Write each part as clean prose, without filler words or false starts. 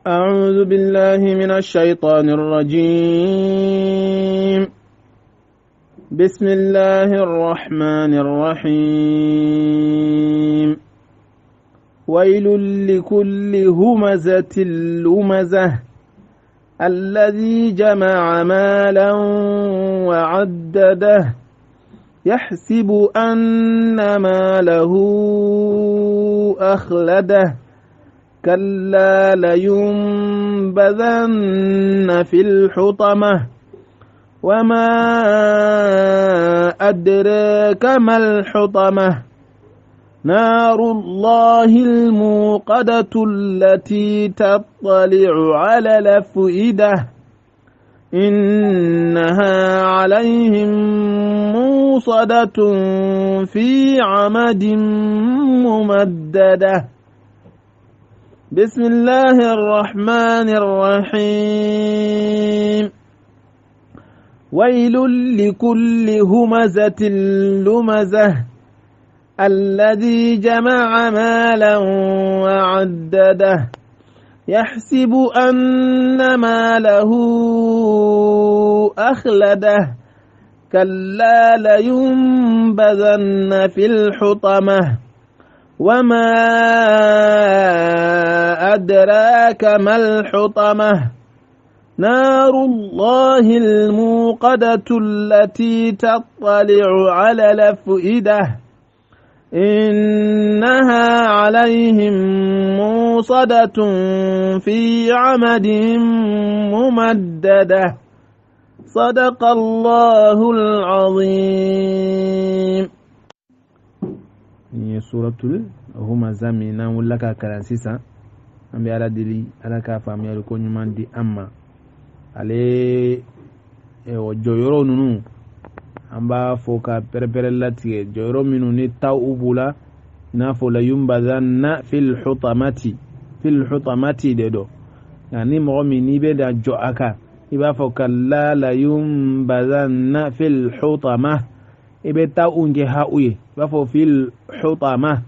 أعوذ بالله من الشيطان الرجيم. بسم الله الرحمن الرحيم. ويل لكل همزة لمزة الذي جمع مالا وعدده يحسب أن ماله أخلده كلا لينبذن في الحطمة وما أدراك ما الحطمة نار الله الموقدة التي تطلع على الأفئدة إنها عليهم موصدة في عمد ممددة. بسم الله الرحمن الرحيم. ويل لكل همزة لمزة الذي جمع مالا وعدده يحسب أن ماله أخلده كلا لينبذن في الحطمة وما أدراك ما الحطمة نار الله الموقدة التي تطلع على الأفئدة إنها عليهم موصدة في عمد ممددة. صدق الله العظيم. Suratul Humaza min n'an wulila k'a kalan sisan, an bɛ Ala deli Ala k'a faamuyali ko ɲuman di an ma. Ale jɔyɔrɔ ninnu an b'a fɔ ka pɛrɛpɛrɛ latigɛ, jɔyɔrɔ minnu ni taw b'u la, i n'a fɔ la yunbazanna fil hutamati, fil hutamati de don. Nka ni mɔgɔ min n'i bɛ da jɔ a kan, i b'a fɔ kalla la yunbazanna fil hutama, i bɛ taw kɛ ha u ye, i b'a fɔ fil hutama.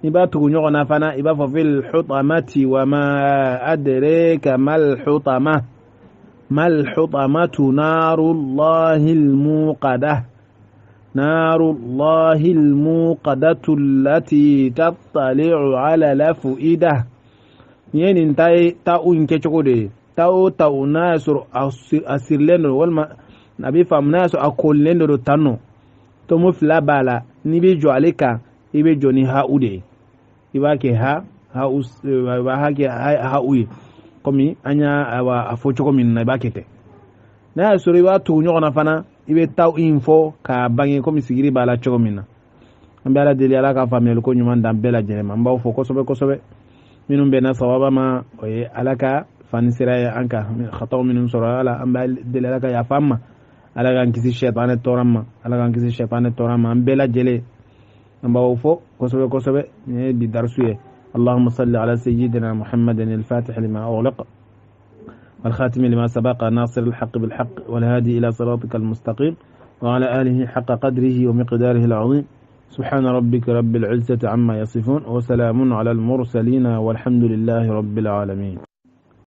I b'a tugu ɲɔgɔn na fana, i b'a fɔ fil hutamati wa ma adraka mal hutama mal hutamatu narullahi almuqada narullahi almuqadatu allati tattali'u ala al-af'ida. Nin ye nin ta ye, ta u in kɛcogo de ye. Ta o ta o n'a y'a sɔrɔ a sirilen don, walima a bɛ faamu n'a y'a sɔrɔ a kolilen de don tan nɔ, tomo fila b'a la, n'i bɛ jɔ ale kan i bɛ jɔ ni ha u de ye, i b'a kɛ ha ha u, i b'a ha kɛ ha u ye, komi an y'a a fɔ cogo min na, i b'a kɛ ten. N'a y'a sɔrɔ i b'a tugu ɲɔgɔn na fana, i bɛ ta in fɔ k'a bange komi sigiri b'a la cogo min na. An bɛ Ala deli Ala ka faamuyali ko ɲuman d'an bɛɛ lajɛlen ma. An b'aw fo kosɛbɛ kosɛbɛ. Minnu bɛnna sawaba ma, o ye Ala ka fani sira ye an kan, khataw minnu sɔrɔ ala, an b'a deli Ala ka yafa an ma, Ala k'an kisi sɛtanɛ tɔɔrɔ ma, Ala k'an kisi sɛtanɛ tɔɔrɔ ma, an bɛɛ lajɛlen. An b'aw fo kosɛbɛ kosɛbɛ. Nin ye bi darisu ye. اللهم صل على سيدنا محمد الفاتح لما أغلق والخاتم لما سبق ناصر الحق بالحق والهادي إلى صراطك المستقيم وعلى آله حق قدره ومقداره العظيم. سبحان ربك رب العزة عما يصفون وسلام على المرسلين والحمد لله رب العالمين.